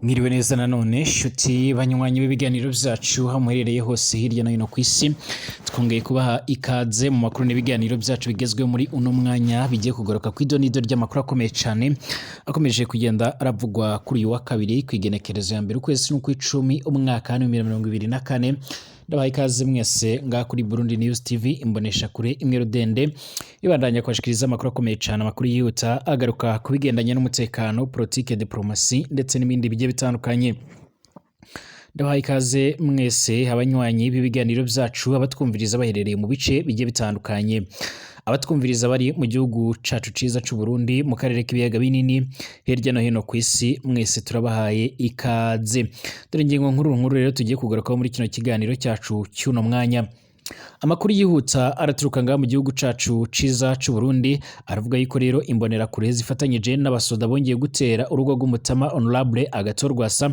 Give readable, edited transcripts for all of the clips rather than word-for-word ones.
Mwiriwe neza nanone shuti banywanyi b'ibiganiro byacu aho muherereye hose hirya no hino ku isi. Twongeye kubaha ikaze mu makuru n'ibiganiro byacu bigezweho muri uno mwanya, bigiye kugaruka ku idonido ry'amakuru akomeye cyane akomeje kugenda aravugwa kuri uyu wa kabiri, ku igenekerezo ya mbere, ukwezi n'ukw'icumi, umwaka wa 2024. Ndabaha ikaze mwese ngaha kuri Burundi News TV, imbonesha kure imwe rudende ibandanya kubashikiriza amakuru akomeye cyane, amakuru yihuta agaruka ku bigendanye n'umutekano, politike, diplomasi ndetse n'ibindi bigiye bitandukanye. Ndabaha ikaze mwese abanywanyi b'ibiganiro byacu, abatwumviriza baherereye mu bice bigiye bitandukanye, abatwumviriza bari mu gihugu cacu ciza c'u Burundi, mu karere k'ibiyaga binini, hirya no hino ku isi, mwese turabahaye ikaze. Dore ingingo nkuru nkuru rero tugiye kugarukaho muri kino kiganiro cyacu cy'uno mwanya. Amakuru yihuta araturuka ngaha mu gihugu cacu ciza c'u Burundi aravuga yuko rero imbonerakure zifatanyije n'abasoda bongeye gutera urugo rw'umutama Honorable Agathon Rwasa,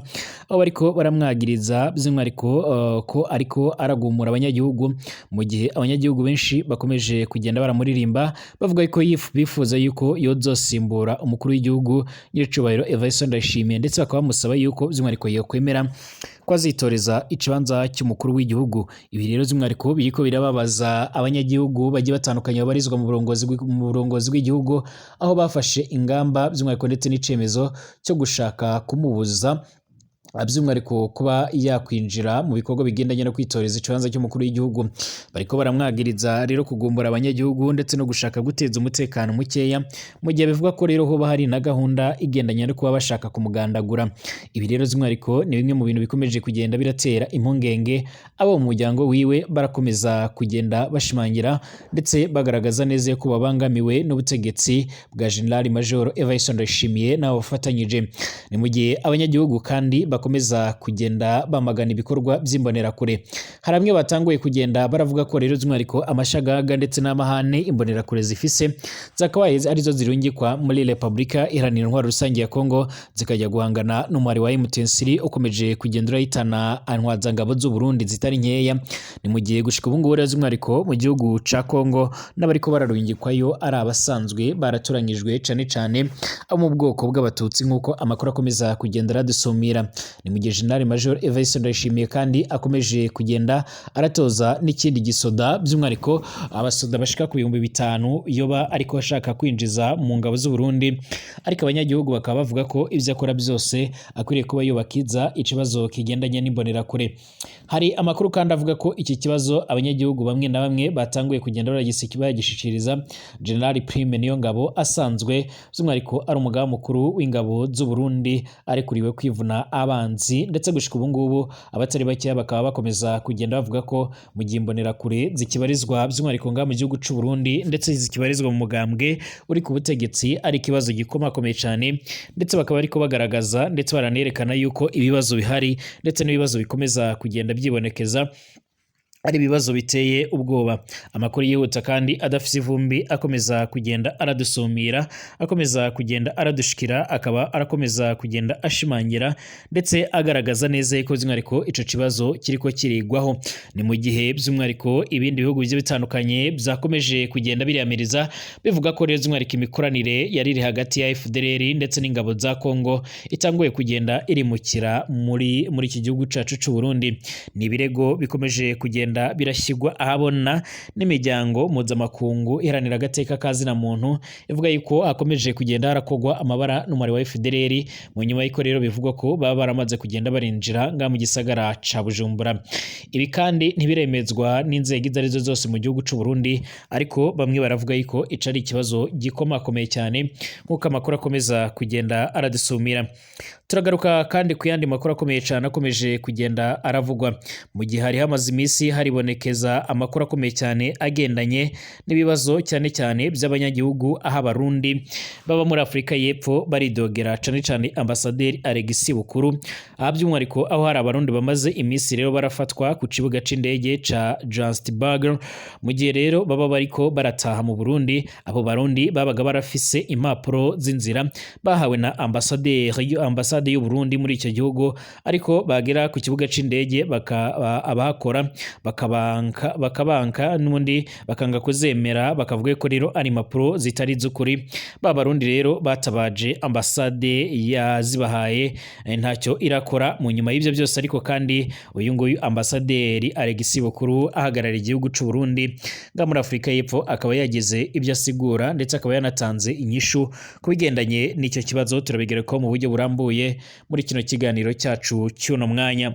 aho bariko baramwagiriza by'umwihariko ko ariko aragumura abanyagihugu, mu gihe abanyagihugu benshi bakomeje kugenda baramuririmba bavuga yuko bifuza yuko yozosimbura umukuru w'igihugu nyiricubahiro Evariste Ndayishimiye, ndetse bakaba bamusaba yuko by'umwihariko yokwemera ko azitoreza ikibanza cy'umukuru w'igihugu. Ibi rero by'umwihariko biriko birababaza abanyagihugu bagiye batandukanye babarizwa mu burongozi bw'igihugu, aho bafashe ingamba by'umwihariko ndetse n'icemezo cyo gushaka kumubuza by'umwihariko kuba yakwinjira mu bikorwa bigendanye no kwitoreza ikibanza cy'umukuru w'igihugu. Bariko baramwagiriza rero kugumbura abanyagihugu ndetse no gushaka guteza umutekano mukeya, mu gihe bivuga ko rero hoba hari na gahunda igendanye no kuba bashaka kumugandagura. Ibi rero by'umwihariko ni bimwe mu bintu bikomeje kugenda biratera impungenge abo mu muryango wiwe. Barakomeza kugenda bashimangira ndetse bagaragaza neza ko babangamiwe n'ubutegetsi bwa General Major Evariste Ndayishimiye n'abo bafatanyije. Ni mu gihe abanyagihugu kandi bakomeza kugenda bamagana ibikorwa by'imbonerakure. Hari bamwe batanguye kugenda baravuga ko rero by'umwihariko amashagaga ndetse n'amahane imbonerakure zifise zakabaye arizo zirungikwa muri Repubulika Iharanira Intwaro Rusange ya Kongo, zikajya guhangana n'umubare wa M23 ukomeje kugenda urahitana intwazangabo z'u Burundi zitari nkeya. Ni mu gihe gushika ubu ngubu rero by'umwihariko mu gihugu ca Kongo n'abariko bararungikwayo ari abasanzwe baratoranyijwe, cane cane abo mu bwoko bw'Abatutsi, nk'uko amakuru akomeza kugenda aradusumira. Ni mu gihe General Major Evariste Ndayishimiye kandi akomeje kugenda aratoza n'ikindi gisoda, by'umwihariko abasoda bashika ku 5000 yoba ariko ashaka kwinjiza mu ngabo z'u Burundi, ariko abanyagihugu bakaba bavuga ko ivyo akora byose akwiriye kuba yubakiza ikibazo kigendanye n'imbonerakure. Hari amakuru kandi avuga ko iki kibazo abanyagihugu bamwe na bamwe batanguye kugenda baragishikiriza General Prime Niyongabo, asanzwe by'umwihariko ari umugaba mukuru w'ingabo z'u Burundi, arekuriwe kwivuna abanzi, ndetse gushika ubu ngubu abatari bakeya bakaba bakomeza kugenda bavuga ko mu gihe imbonerakure zikibarizwa by'umwihariko ngaha mu gihugu c'u Burundi ndetse zikibarizwa mu mugambwe uri ku butegetsi ari ikibazo gikomakomeye cyane, ndetse bakaba ariko bagaragaza ndetse baranerekana yuko ibibazo bihari ndetse n'ibibazo bikomeza kugenda byibonekeza ari ibibazo biteye ubwoba. Amakuru yihuta kandi adafise ivumbi akomeza kugenda aradusumira, akomeza kugenda aradushikira, akaba arakomeza kugenda ashimangira ndetse agaragaza neza yuko by'umwihariko ico kibazo kiriko kirigwaho. Ni mu gihe by'umwihariko ibindi bihugu bigiye bitandukanye byakomeje kugenda biriyamiriza, bivuga ko rero by'umwihariko imikoranire yari iri hagati ya FDLR ndetse n'ingabo za Kongo itanguye kugenda irimukira muri iki gihugu cacu c'u Burundi. Ni ibirego bikomeje kugenda birashyirwa ahabona n'imiryango mpuzamakungu iharanira agateka ka zina muntu, ivuga yuko hakomeje kugenda harakogwa amabara n'umubare wa FDLR, mu nyuma y'uko rero bivugwa ko baba baramaze kugenda barinjira ngaha mu gisagara ca Bujumbura. Ibi kandi ntibiremezwa n'inzego izo arizo zose mu gihugu c'u Burundi, ariko bamwe baravuga yuko ico ari ikibazo gikomakomeye cyane, nk'uko amakuru akomeza kugenda aradusumira. Turagaruka kandi ku yandi makuru akomeye cyane akomeje kugenda aravugwa, mu gihe hari hamaze iminsi haribonekeza amakuru akomeye cyane agendanye n'ibibazo cyane cyane by'abanyagihugu, aho Abarundi baba muri Afurika y'Epfo baridogera cyane cyane Ambasaderi Alexis Bukuru, aha by'umwihariko aho hari Abarundi bamaze iminsi rero barafatwa ku kibuga c'indege ca Johannesburg mu gihe rero baba bariko barataha mu Burundi. Abo Barundi babaga barafise impapuro z'inzira bahawe na ambasade ambasade y'u Burundi muri icyo gihugu, ariko bagera ku kibuga c'indege abahakora bakabanka n'ubundi bakanga kuzemera, bakavuga ko rero ari impapuro zitari iz'ukuri. Ba Barundi rero batabaje ambasade yazibahaye, ntacyo irakora mu nyuma y'ivyo byose. Ariko kandi uyu nguyu ambasaderi Alexis Bukuru ahagarariye igihugu c'u Burundi nga muri Afurika y'Epfo akaba yagize ibyo asigura, ndetse akaba yanatanze inyishu ku bigendanye n'icyo kibazo. Turabigereka mu buryo burambuye muri kino kiganiro cyacu cy'uno mwanya.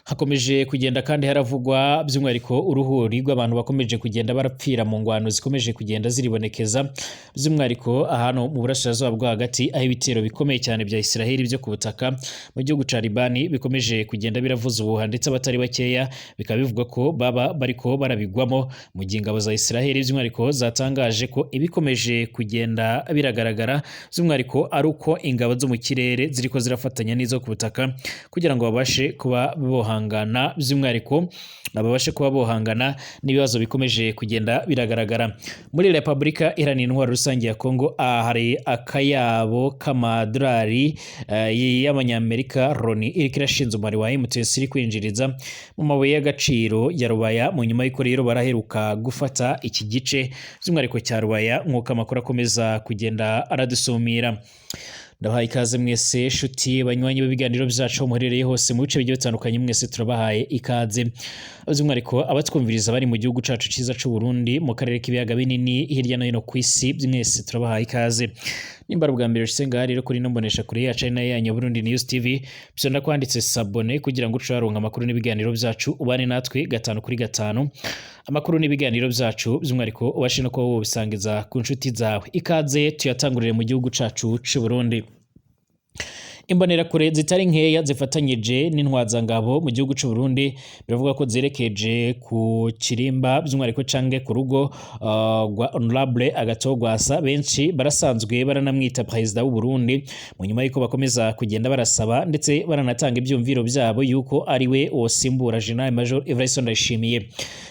Hakomeje kugenda kandi haravugwa by'umwihariko uruhuri rw'abantu bakomeje kugenda barapfira mu ngwano zikomeje kugenda ziribonekeza, by'umwihariko ahantu mu burasirazuba bwo hagati, aho ibitero bikomeye cyane bya Israel byo ku butaka mu gihugu ca Libani bikomeje kugenda biravuza ubuhuha, ndetse abatari bakeya bikaba bivugwa ko baba bariko barabigwamo, mu gihe ingabo za Israel by'umwihariko zatangaje ko ibikomeje kugenda biragaragara by'umwihariko ari uko ingabo zo mu kirere ziriko zirafatanya n'izo ku butaka kugira ngo babashe kuba bohangana, by'umwihariko babashe kuba bohangana n'ibibazo bikomeje kugenda biragaragara muri Repubulika Iharanira Intwaro Rusange ya Kongo. Hari akayabo k'amadolari y'amanyamerika Loni iriko irashinza umubare wa M23 iri kwinjiriza mu mabuye y'agaciro ya Rubaya, mu nyuma y'uko rero baraheruka gufata iki gice by'umwihariko cya Rubaya, nk'uko amakuru akomeza kugenda aradusumira. Ndabahaye ikaze mwese shuti banywanyi b'ibiganiro byacu muherereye hose mu bice bigiye bitandukanye, mwese turabahaye ikaze, by'umwihariko abatwumviriza bari mu gihugu cacu ciza c'u Burundi, mu karere k'ibiyaga binini, hirya no hino ku isi, mwese turabahaye ikaze. Nimba ari ubwa mbere ushitse ngaha rero kuri ino mbonesha kure yacu ari nayo yanyu Burundi News TV, byonda kwanditse s'abonner kugira ngo uce waronka amakuru n'ibiganiro byacu, ubane natwe gatanu kuri gatanu, amakuru n'ibiganiro byacu by'umwihariko ubashe no kuba wobisangiza ku nshuti zawe. Ikaze tuyatangurire mu gihugu cacu c'u Burundi. Imbonerakure zitari nkeya zifatanyije n'intwazangabo mu gihugu c'u Burundi biravuga ko zerekeje ku kirimba by'umwihariko canke ku rugo rwa Honorable Agathon Rwasa, benshi barasanzwe baranamwita perezida w'u Burundi, mu nyuma y'uko bakomeza kugenda barasaba ndetse baranatanga ivyumviro vyabo yuko ari we wosimbura General Major Evariste Ndayishimiye.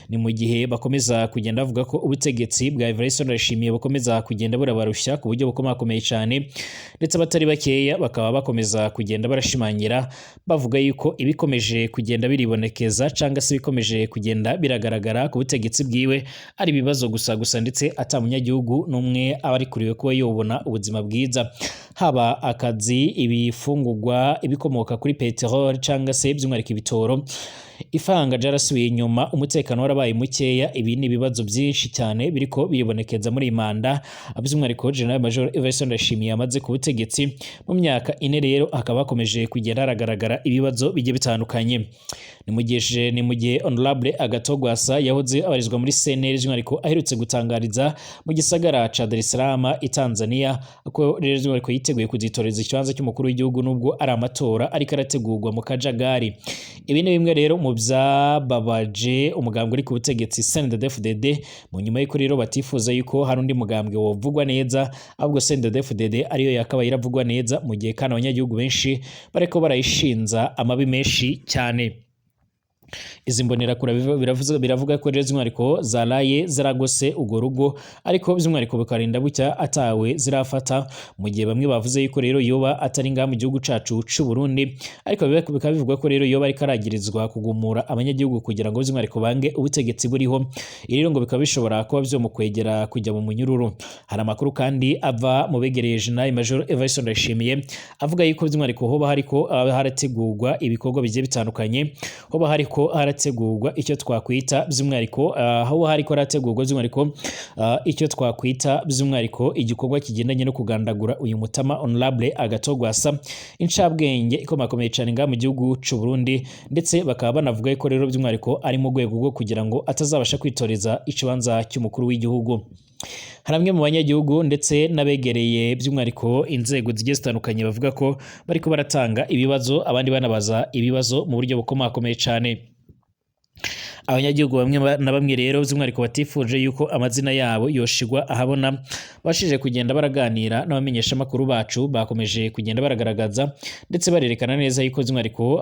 Ni mu gihe bakomeza kugenda bavuga ko ubutegetsi bwa Evariste Ndayishimiye bukomeza kugenda burabarushya ku buryo bukomakomeye cyane, ndetse abatari bakeya bakaba bakomeza kugenda barashimangira bavuga yuko ibikomeje kugenda biribonekeza cyangwa se ibikomeje kugenda biragaragara ku butegetsi bwiwe ari ibibazo gusa gusa, ndetse ata munyagihugu n'umwe aba arikuriwe kuba yobona ubuzima bwiza, haba akazi, ibifungurwa, ibikomoka kuri peteroli cyangwa se by'umwihariko ibitoro, ifaranga ryarasubiye inyuma, umutekano warabaye mukeya. Ibi ni ibibazo byinshi cyane biriko biribonekeza muri iyi manda by'umwihariko General Major Evariste Ndayishimiye amaze ku butegetsi mu myaka 4. Rero hakaba hakomeje kugenda haragaragara ibibazo bigiye bitandukanye. Ni mu gihe Honorable Agathon Rwasa yahoze abarizwa muri CNL by'umwihariko aherutse gutangariza mu gisagara ca Dar es Salaam i Tanzania ko rero by'umwihariko yiteguye kuzitoreza ikibanza cy'umukuru w'igihugu, nubwo ari amatora ariko arategurwa mu kajagari. Ibi ni bimwe rero mu byababaje umugambwe uri ku butegetsi CNDD-FDD, mu nyuma y'uko rero batifuza yuko hari undi mugambwe wovugwa neza, ahubwo CNDD-FDD ariyo yakabaye iravugwa neza, mu gihe kandi abanyagihugu benshi bariko barayishinza amabi menshi cyane. Izi mbonerakure biravuga ko rero by'umwihariko zaraye zaragose urwo rugo, ariko by'umwihariko bikarinda bucya atawe zirafata, mu gihe bamwe bavuze yuko rero yoba atari ngaha mu gihugu cacu c'u Burundi, ariko bikaba bivugwa ko rero yoba ariko aragirizwa kugumura abanyagihugu kugira ngo by'umwihariko bange ubutegetsi buriho. Ibi rero ngo bikaba bishobora kuba vyomukwegera kujya mu munyururu. Hari amakuru kandi ava mu begereye General Major Evariste Ndayishimiye avuga yuko by'umwihariko hoba hariko harategurwa ibikorwa bigiye bitandukanye, hoba hariko harategurwa icyo twakwita by'umwihariko hoba hariko harategurwa by'umwihariko icyo twakwita by'umwihariko igikorwa kigendanye no kugandagura uyu mutama Honorable Agathon Rwasa, incabwenge ikomakomeye cyane ngaha mu gihugu c'u Burundi, ndetse bakaba banavuga ko rero by'umwihariko ari mu rwego rwo kugira ngo atazabasha kwitoreza ikibanza cy'umukuru w'igihugu. Hari bamwe mu banyagihugu ndetse n'abegereye by'umwihariko inzego zigiye zitandukanye bavuga ko bariko baratanga ibibazo, abandi banabaza ibibazo mu buryo bukomakomeye cyane. Abanyagihugu bamwe na bamwe rero by'umwihariko batifuje yuko amazina yabo yoshigwa ahabona, bashije kugenda baraganira n'abamenyeshamakuru bacu, bakomeje kugenda baragaragaza ndetse barerekana neza yuko by'umwihariko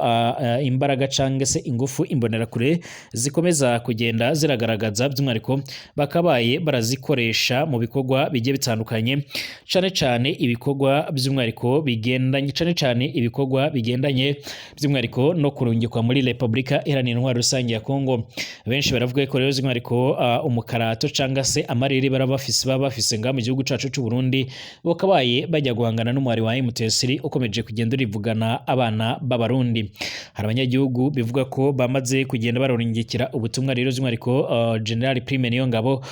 imbaraga canke se ingufu imbonerakure zikomeza kugenda ziragaragaza, by'umwihariko bakabaye barazikoresha mu bikorwa bigiye bitandukanye, cane cane ibikorwa by'umwihariko bigendanye, cane cane ibikorwa bigendanye by'umwihariko no kurungikwa muri Republika Iharanira Intwaro Rusange ya Kongo. Benshi baravuga ko rero by'umwihariko umukarato canga se amarere barabafise baba bafise nga mu gihugu cacu c'u Burundi, bakabaye bajya guhangana n'umwari wa M23 ukomeje kugenda urivugana abana b'Abarundi. Hari abanyagihugu bivuga ko bamaze kugenda barorungikira ubutumwa rero by'umwihariko General Prime Niyongabo,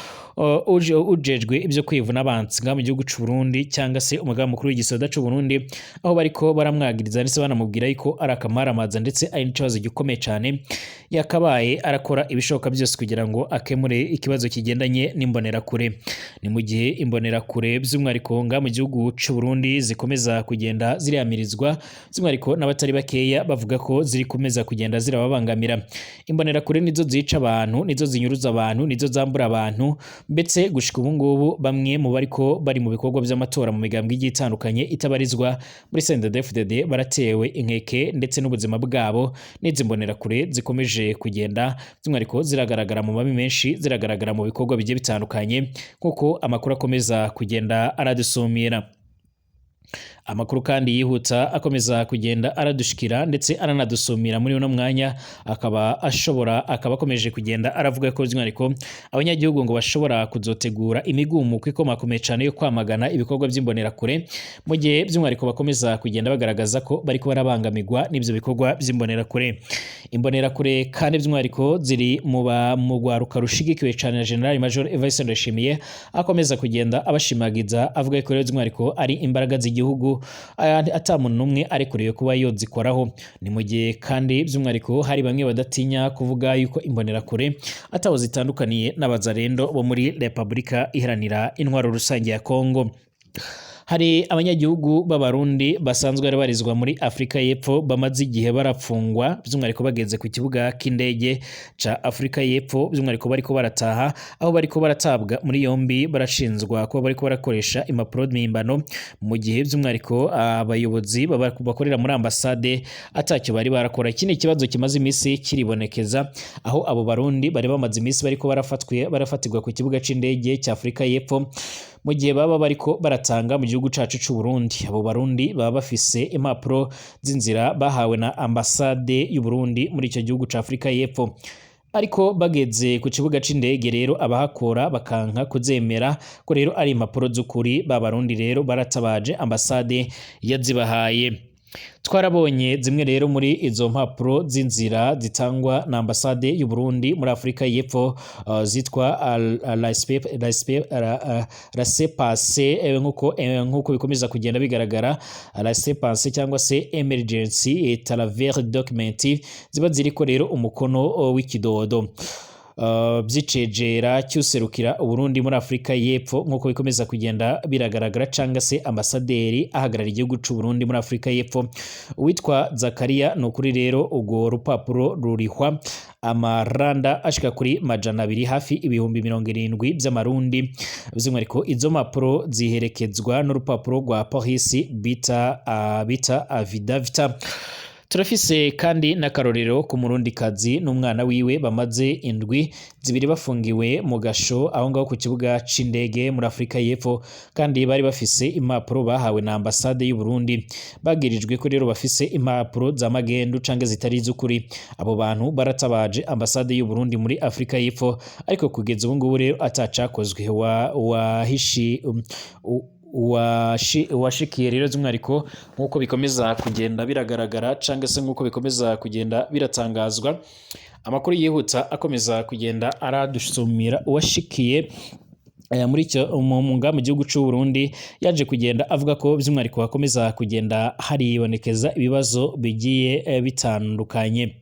ujejwe ibyo kwivuna abansi nga mu gihugu c'u Burundi, cyangwa se umugaba mukuru w'igisoda c'u Burundi, aho bariko baramwagiriza ndetse banamubwira yuko ari akamaramaza ndetse ari n'ikibazo gikomeye cyane, yakabaye arakora ibishoboka byose kugira ngo akemure ikibazo kigendanye n'imbonerakure. Ni mu gihe imbonerakure by'umwihariko nga mu gihugu c'u Burundi zikomeza kugenda ziriyamirizwa by'umwihariko n'abatari bakeya, bavuga ko ziri kumeza kugenda zirababangamira. Imbonerakure nizo zica abantu, nizo zinyuruza abantu, nizo zambura abantu, ndetse gushika ubu ngubu bamwe mu bariko bari mu bikorwa by'amatora mu migambwe igiye itandukanye itabarizwa muri CNDD-FDD baratewe inkeke ndetse n'ubuzima bwabo n'izi mbonerakure zikomeje kugenda by'umwihariko ziragaragara mu mabi menshi, ziragaragara mu bikorwa bigiye bitandukanye, nk'uko amakuru akomeza kugenda aradusumira. Amakuru kandi yihuta akomeza kugenda aradushikira ndetse aranadusumira muri uno mwanya, akaba ashobora akaba akomeje kugenda aravuga ko by'umwihariko abanyagihugu ngo bashobora kuzotegura imigumuko ikomakomeye cyane yo kwamagana ibikorwa by'imbonerakure, mu gihe by'umwihariko bakomeza kugenda bagaragaza ko bariko barabangamirwa n'ivyo bikorwa by'imbonerakure. Imbonerakure kandi by'umwihariko ziri mu mu rwaruka rushigikiwe cyane na General Major Evariste Ndayishimiye, akomeza kugenda abashimagiza avuga ko rero by'umwihariko ari imbaraga z'igihugu, ata muntu n'umwe arekuriwe kuba yozikoraho. Ni mu gihe kandi by'umwihariko hari bamwe badatinya kuvuga yuko imbonerakure ataho zitandukaniye n'abazarendo bo muri Republika Iharanira Intwaro Rusange ya Kongo. Hari abanyagihugu b'Abarundi basanzwe barizwa muri Afrika y'Epfo bamaze igihe barafungwa, by'umwihariko bageze ku kibuga k'indege ca Afrika y'Epfo, by'umwihariko bariko barataha, aho bariko baratabwa muri yombi barashinzwa kuba bariko barakoresha impapuro mpimbano, mu gihe by'umwihariko abayobozi bakorera muri ambasade atacyo bari barakora. Iki ni ikibazo kimaze iminsi kiribonekeza, aho abo Barundi bari bamaze iminsi bariko barafatirwa ku kibuga c'indege ca Afrika y'Epfo mu gihe baba bariko baratanga mu gihugu cacu c'u Burundi. Abo Barundi baba bafise impapuro z'inzira bahawe na ambasade y'u Burundi muri ico gihugu ca Afrika y'Epfo, ariko bageze ku kibuga c'indege rero abahakora bakanka kuzemera ko rero ari impapuro z'ukuri. Ba Barundi rero baratabaje ambasade yazibahaye. Twarabonye zimwe rero muri izo mpapuro z'inzira zitangwa na ambasade y'u Burundi muri Afrika y'Epfo, zitwa laissez-passer, nkuko bikomeza kugenda bigaragara, laissez-passer cyangwa se emergency travel document, ziba ziriko rero umukono w'ikidodo by'icegera cyuserukira Uburundi muri Afrika y'Epfo, nkuko bikomeza kugenda biragaragara, canga se ambasaderi ahagarara igihugu c'u Burundi muri Afrika y'Epfo witwa Zakaria. Ni ukuri rero urwo rupapuro rurihwa amaranda ashika kuri 200, hafi 70,000 by'amarundi. By'umwihariko izo mpapuro ziherekezwa n'urupapuro rwa polisi bita affidavit. Turafise kandi n'akarorero ku murundikazi n'umwana wiwe bamaze indwi 2 bafungiwe mu gasho aho ngaho ku kibuga c'indege muri Afrika y'Epfo, kandi bari bafise impapuro bahawe na ambasade y'u Burundi. Bagirijwe ko rero bafise impapuro za magendu canke zitari iz'ukuri. Abo bantu baratabaje ambasade y'u Burundi muri Afrika y'Epfo, ariko kugeza ubu ngubu rero atacakozwe. Wahishi washikiye rero by'umwihariko, nk'uko bikomeza kugenda biragaragara cyangwa se nk'uko bikomeza kugenda biratangazwa, amakuru yihuta akomeza kugenda aradusumira, uwashikiye muri icyo mu gihugu c'u Burundi yaje kugenda avuga ko by'umwihariko hakomeza kugenda haribonekeza ibibazo bigiye bitandukanye.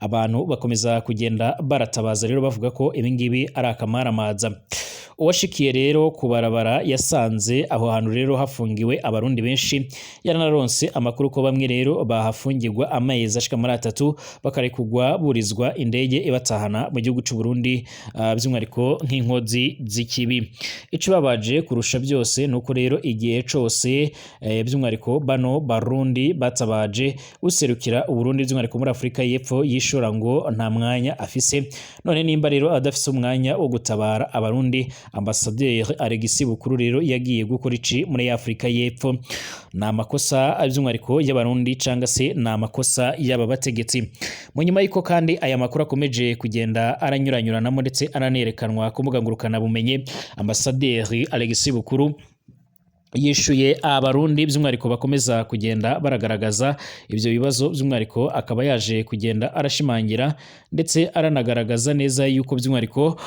Abantu bakomeza kugenda baratabaza rero bavuga ko ibingibi ari akamaramaza. Uwashikiye rero kubarabara yasanze aho hantu rero hafungiwe abarundi benshi, yaranaronse amakuru ko bamwe rero bahafungirwa amezi ashika muri 3 bakarekugwa burizwa indege ibatahana mu gihugu c'u Burundi, by'umwihariko nk'inkozi z'ikibi. Ikibabaje kurusha byose nuko rero igihe cose by'umwihariko bano barundi batabaje userukira Uburundi by'umwihariko muri Afrika y'Epfo yishora ngo nta mwanya afise. None nimba rero adafise umwanya wo gutabara abarundi, Ambasaderi Alegisi Bukuru rero yagiye gukora ici muri Afrika y'Epfo? Ni amakosa by'umwihariko y'abarundi canga se ni amakosa y'aba bategetsi? Mu nyuma y'uko kandi aya makuru akomeje kugenda aranyuranyuranamo ndetse aranerekanwa ku mbuga ngurukanabumenyi, Ambasaderi Alegisi Bukuru yishuye abarundi by'umwihariko bakomeza kugenda baragaragaza ibyo bibazo, by'umwihariko akaba yaje kugenda arashimangira ndetse aranagaragaza neza yuko by'umwihariko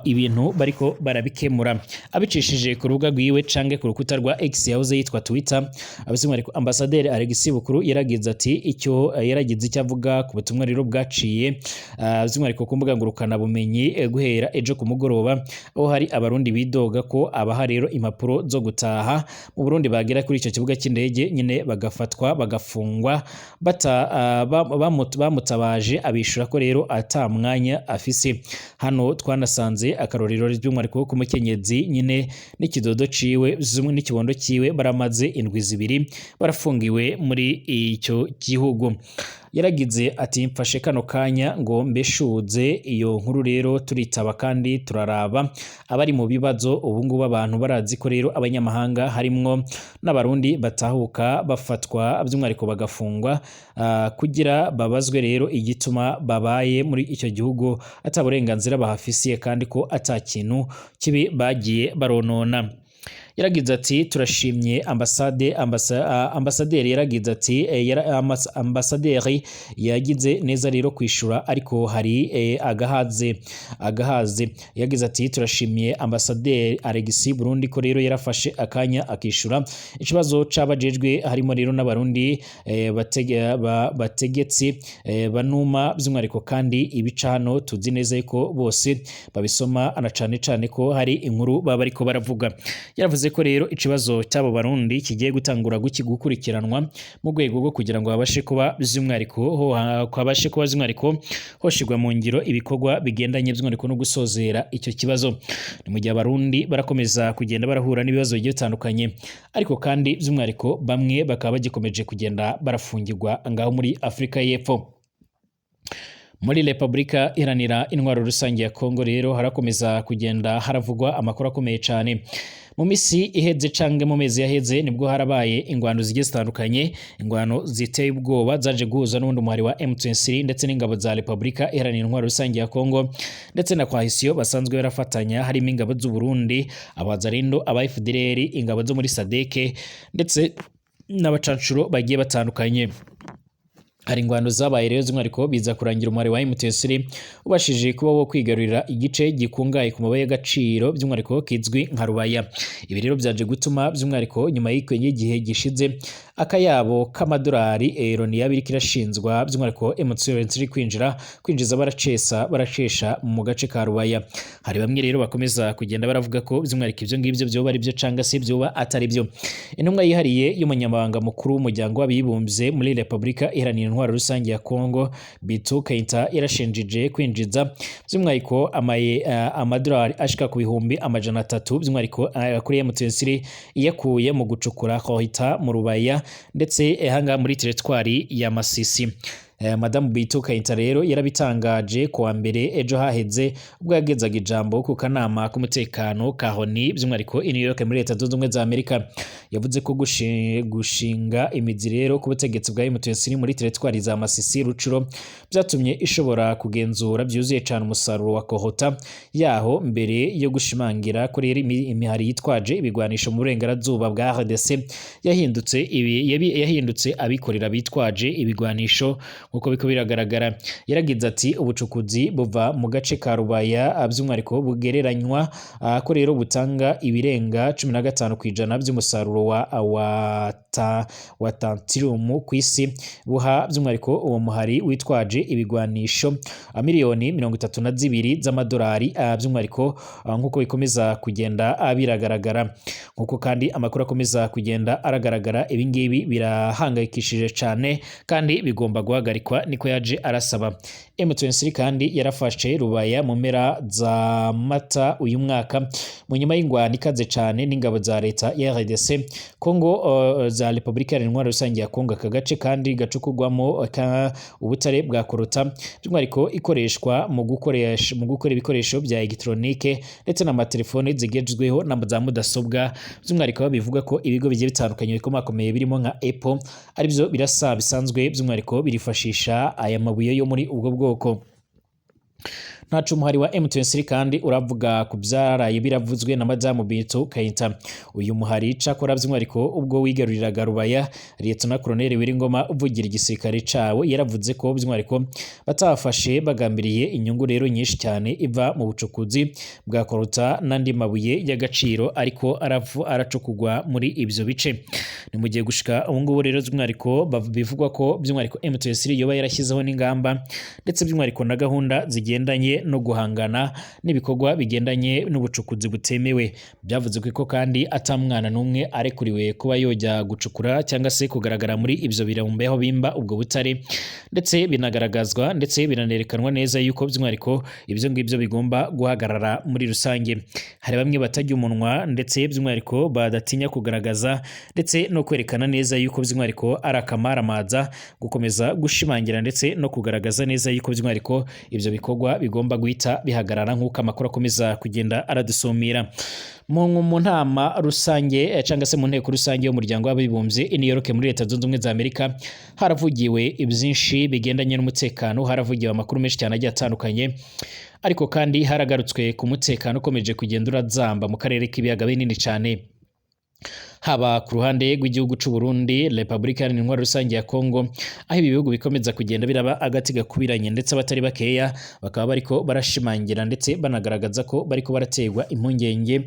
ibintu bariko barabikemura abicishije ku rubuga rwiwe canke ku rukuta rwa X yahoze yitwa Twitter. By'umwihariko Ambasaderi Alexis Bukuru yaragize ati icyo yaragize icyo avuga ku butumwa rero bwaciye by'umwihariko ku mbuga ngurukanabumenyi guhera ejo ku mugoroba, aho hari abarundi bidoga ko abaha rero impapuro zo gutaha mu Burundi bagera kuri icyo kibuga cy'indege nyine bagafatwa bagafungwa, bamutabaje abishura ko rero ata mwanya afise. Hano twanasanze akarorero by'umwihariko ku mukenyezi nyine n'ikidodo ciwe n'ikibondo ciwe baramaze indwi 2 barafungiwe muri icyo gihugu. Yaragize ati mfashe kano kanya ngo mbeshuze iyo nkuru rero, turitaba kandi turaraba abari mu bibazo. Ubu ngubu abantu barazi ko rero abanyamahanga harimwo n'abarundi batahuka bafatwa by'umwihariko bagafungwa, kugira babazwe rero igituma babaye muri icyo gihugu ata burenganzira bahafisiye kandi ko ata kintu kibi bagiye baronona. Yaragize ati turashimye ambasaderi yaragize ati ambasaderi yagize neza rero kwishura, ariko hari agahaze. Yagize ati turashimye ambasaderi Alexis Burundi ko rero yarafashe akanya akishura ikibazo cabajejwe, harimo rero n'abarundi bategetsi banuma by'umwihariko, kandi ibica hano tuzi neza ko bose babisoma na cane cane ko hari inkuru baba bariko baravuga. Yaravuze ko rero ikibazo cy'abo barundi kigiye gutangura gukurikiranwa mu rwego rwo kugira ngo habashe kuba by'umwihariko hoshirwa mu ngiro ibikorwa bigendanye by'umwihariko no gusozera icyo kibazo. Ni mu gihe abarundi barakomeza kugenda barahura n'ibibazo bigiye bitandukanye, ariko kandi by'umwihariko bamwe bakaba bagikomeje kugenda barafungirwa ngaho muri Afrika y'Epfo. Muri Republika Iharanira Intwaro Rusange ya Kongo rero harakomeza kugenda haravugwa amakuru akomeye cyane. Mu misi iheze canke mu mezi yaheze nibwo harabaye ingwano zigiye zitandukanye, ingwano ziteye ubwoba zaje guhuza n'undi muhari wa M23 ndetse n'ingabo za Republika Iharanira Intwaro Rusange ya Kongo ndetse na coalition basanzwe barafatanya, harimo ingabo z'u Burundi, abazarindo, aba FDLR, ingabo zo muri SADC ndetse n'abacancuro bagiye batandukanye. Hari ingwano zabaye rero z'umwihariko biza kurangira umubare wa M23 ubashije kuba wo kwigarurira igice gikungaye ku mabuye y'agaciro by'umwihariko kizwi nka Rubaya. Ibi rero byaje gutuma by'umwihariko nyuma y'igihe gishize akayabo k'amadolari Loni yabiri kirashinzwa by'umwihariko M23 kwinjiza baracesha mu gace ka Rubaya. Hari bamwe rero bakomeza kugenda baravuga ko by'umwihariko ibyo ngibyo byoba ari byo canga se byoba atari byo. Intumwa yihariye y'umunyamabanga mukuru w'umuryango w'abibumbye muri Republika Iharanira Intwaro Rusange ya Kongo Bitu Keita yarashinjije kwinjiza by'umwihariko amadolari ashika ku 300,000 by'umwihariko kuri M23 iyakuye mu gucukura Kohita mu Rubaya ndetse hanga muri teritwari ya Masisi. Madamu Bitu Keita rero yarabitangaje kuwa mbere ejo haheze ubwo yagezaga ijambo ku kanama k'umutekano ka ONU by'umwihariko i New York muri Leta Zunze Ubumwe za Amerika. Yavuze ko gushinga imizi rero ku butegetsi bwa M23 muri teritwari za Masisi Rucuro byatumye ishobora kugenzura byuzuye cyane umusaruro wa Kohota yaho, mbere yo gushimangira ko rero imihari yitwaje ibigwanisho mu burengerazuba bwa RDC yahindutse abikorera bitwaje ibigwanisho Nkuko biko biragaragara, yaragize ati ubucukuzi buva mu gace ka Rubaya by'umwihariko bugereranywa ko rero butanga ibirenga 15% by'umusaruro wa tantalum ku isi, buha by'umwihariko uwo muhari witwaje ibigwanisho miliyoni 32 z'amadolari, by'umwihariko nkuko bikomeza kugenda biragaragara. Nkuko kandi amakuru akomeza kugenda aragaragara, ibingibi birahangayikishije cyane kandi bigomba guhagarikwa, niko yaje arasaba. M23 kandi yarafashe Rubaya mu mpera za Mata uyu mwaka, mu nyuma y'ingwano ikaze cyane n'ingabo za leta ya RDC Congo, za Repubulika Iharanira Intwaro Rusange ya Congo. Aka gace kandi gacukurwamo ubutare bwa korota, by'umwihariko ikoreshwa mu gukora ibikoresho bya elegitoronike ndetse n'amatelefone zigezweho na za mudasobwa. By'umwihariko bivuga ko ibigo bigiye bitandukanye bikomakomeye birimo nka Apple aribyo birasa bisanzwe by'umwihariko birifashisha aya mabuye yo muri ubwo bwoko. Ntaco umuhari wa M23 kandi uravuga ku byaraye biravuzwe na Madamu Bintou Keita. Uyu muhari cakora by'umwihariko ubwo wigaruriraga Rubaya, Lieutenant Colonel Wiringoma uvugira igisirikare cawo yaravuze ko by'umwihariko batafashe bagambiriye inyungu rero nyinshi cyane iva mu bucukuzi bwa korota n'andi mabuye y'agaciro ariko aracukugwa muri ibyo bice. Ni mu gihe gushika ubu ngubu rero by'umwihariko bivugwa ko by'umwihariko M23 yoba yarashyizeho n'ingamba ndetse by'umwihariko na gahunda zigendanye no guhangana n'ibikorwa bigendanye n'ubucukuzi butemewe. Byavuzwe ko kandi atamwana n'umwe arekuriwe kuba yojya gucukura cyangwa se kugaragara muri ibyo birombe aho bimba ubwo butare, ndetse binagaragazwa ndetse binanerekanwa neza yuko by'umwihariko ibyo ngibyo bigomba guhagarara muri rusange. Hari bamwe batajya umunwa ndetse by'umwihariko badatinya kugaragaza ndetse no kwerekana neza yuko by'umwihariko ari akamaramaza gukomeza gushimangira ndetse no kugaragaza neza yuko by'umwihariko ibyo bikorwa bigomba guhita bihagarara, nk'uko amakuru akomeza kugenda aradusumira. Mu ntama rusange cyangwa se mu nteko rusange y'umuryango w'abibumbye i New York muri Leta Zunze Ubumwe za Amerika, haravugiwe byinshi bigendanye n'umutekano, haravugiwe amakuru menshi cyane agiye atandukanye, ariko kandi haragarutswe ku mutekano ukomeje kugenda urazamba mu karere k'ibiyaga binini cyane, haba ku ruhande rw'igihugu c'u Burundi, Repubulika Iharanira Intwaro Rusange ya Kongo, aho ibi bihugu bikomeza kugenda biraba agati gakubiranye, ndetse abatari bakeya bakaba bariko barashimangira ndetse banagaragaza ko bariko baraterwa impungenge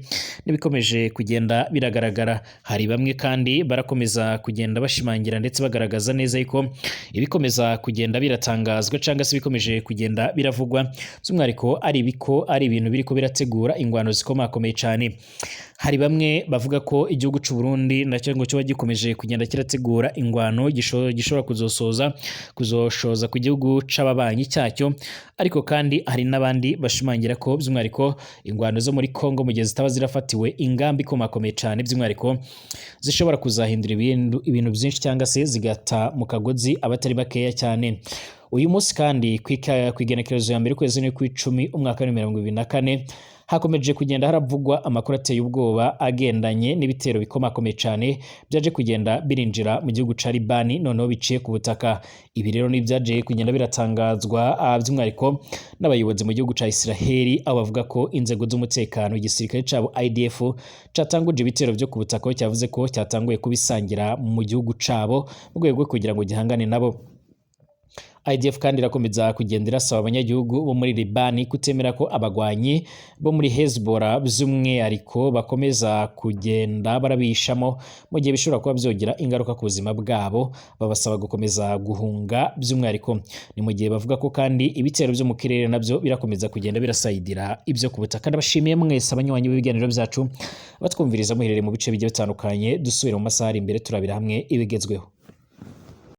n'ibikomeje kugenda biragaragara. Hari bamwe kandi barakomeza kugenda bashimangira ndetse bagaragaza neza yuko ibikomeza kugenda biratangazwa cyangwa se bikomeje kugenda biravugwa by'umwihariko ari ibiko ari ibintu biriko birategura ingwano zikomakomeye cyane. Hari bamwe bavuga ko igihugu c'u Burundi nacyo ngo kiba gikomeje kugenda kirategura ingwano gishobora kuzoshoza ku gihugu c'ababanyi cyacyo, ariko kandi hari n'abandi bashimangira ko by'umwihariko ingwano zo muri Kongo mu gihe zitaba zirafatiwe ingamba ikomakomeye cyane by'umwihariko zishobora kuzahindura ibintu byinshi cyangwa se zigata mu kagozi abatari bakeya cyane. Uyu munsi kandi ku igenekerezo ya mbere ukwezi kw'icumi umwaka wa 2024 hakomeje kugenda haravugwa amakuru ateye ubwoba agendanye n'ibitero bikomakomeye cyane byaje kugenda birinjira mu gihugu ca Libani, noneho biciye ku butaka. Ibi rero ni byaje kugenda biratangazwa by'umwihariko n'abayobozi mu gihugu ca Israheli, aho bavuga ko inzego z'umutekano igisirikare cabo IDF catanguje ibitero byo ku butaka, aho cyavuze ko cyatanguye kubisangira mu gihugu cabo mu rwego rwo kugira ngo gihangane nabo. IDF kandi irakomeza kugenda irasaba abanyagihugu bo muri Libani kutemera ko abagwanyi bo muri Hezbollah by'umwihariko bakomeza kugenda barabishamo mu gihe bishobora kuba byogira ingaruka ku buzima bwabo, babasaba gukomeza guhunga by'umwihariko. Ni mu gihe bavuga ko kandi ibitero byo mu kirere nabyo birakomeza kugenda birasayidira ibyo ku butaka. Ndabashimiye mwese abanywanyi b'ibiganiro byacu batwumviriza muherereye mu bice bigiye bitandukanye. Dusubire mu masaha ari imbere turabira hamwe ibigezweho.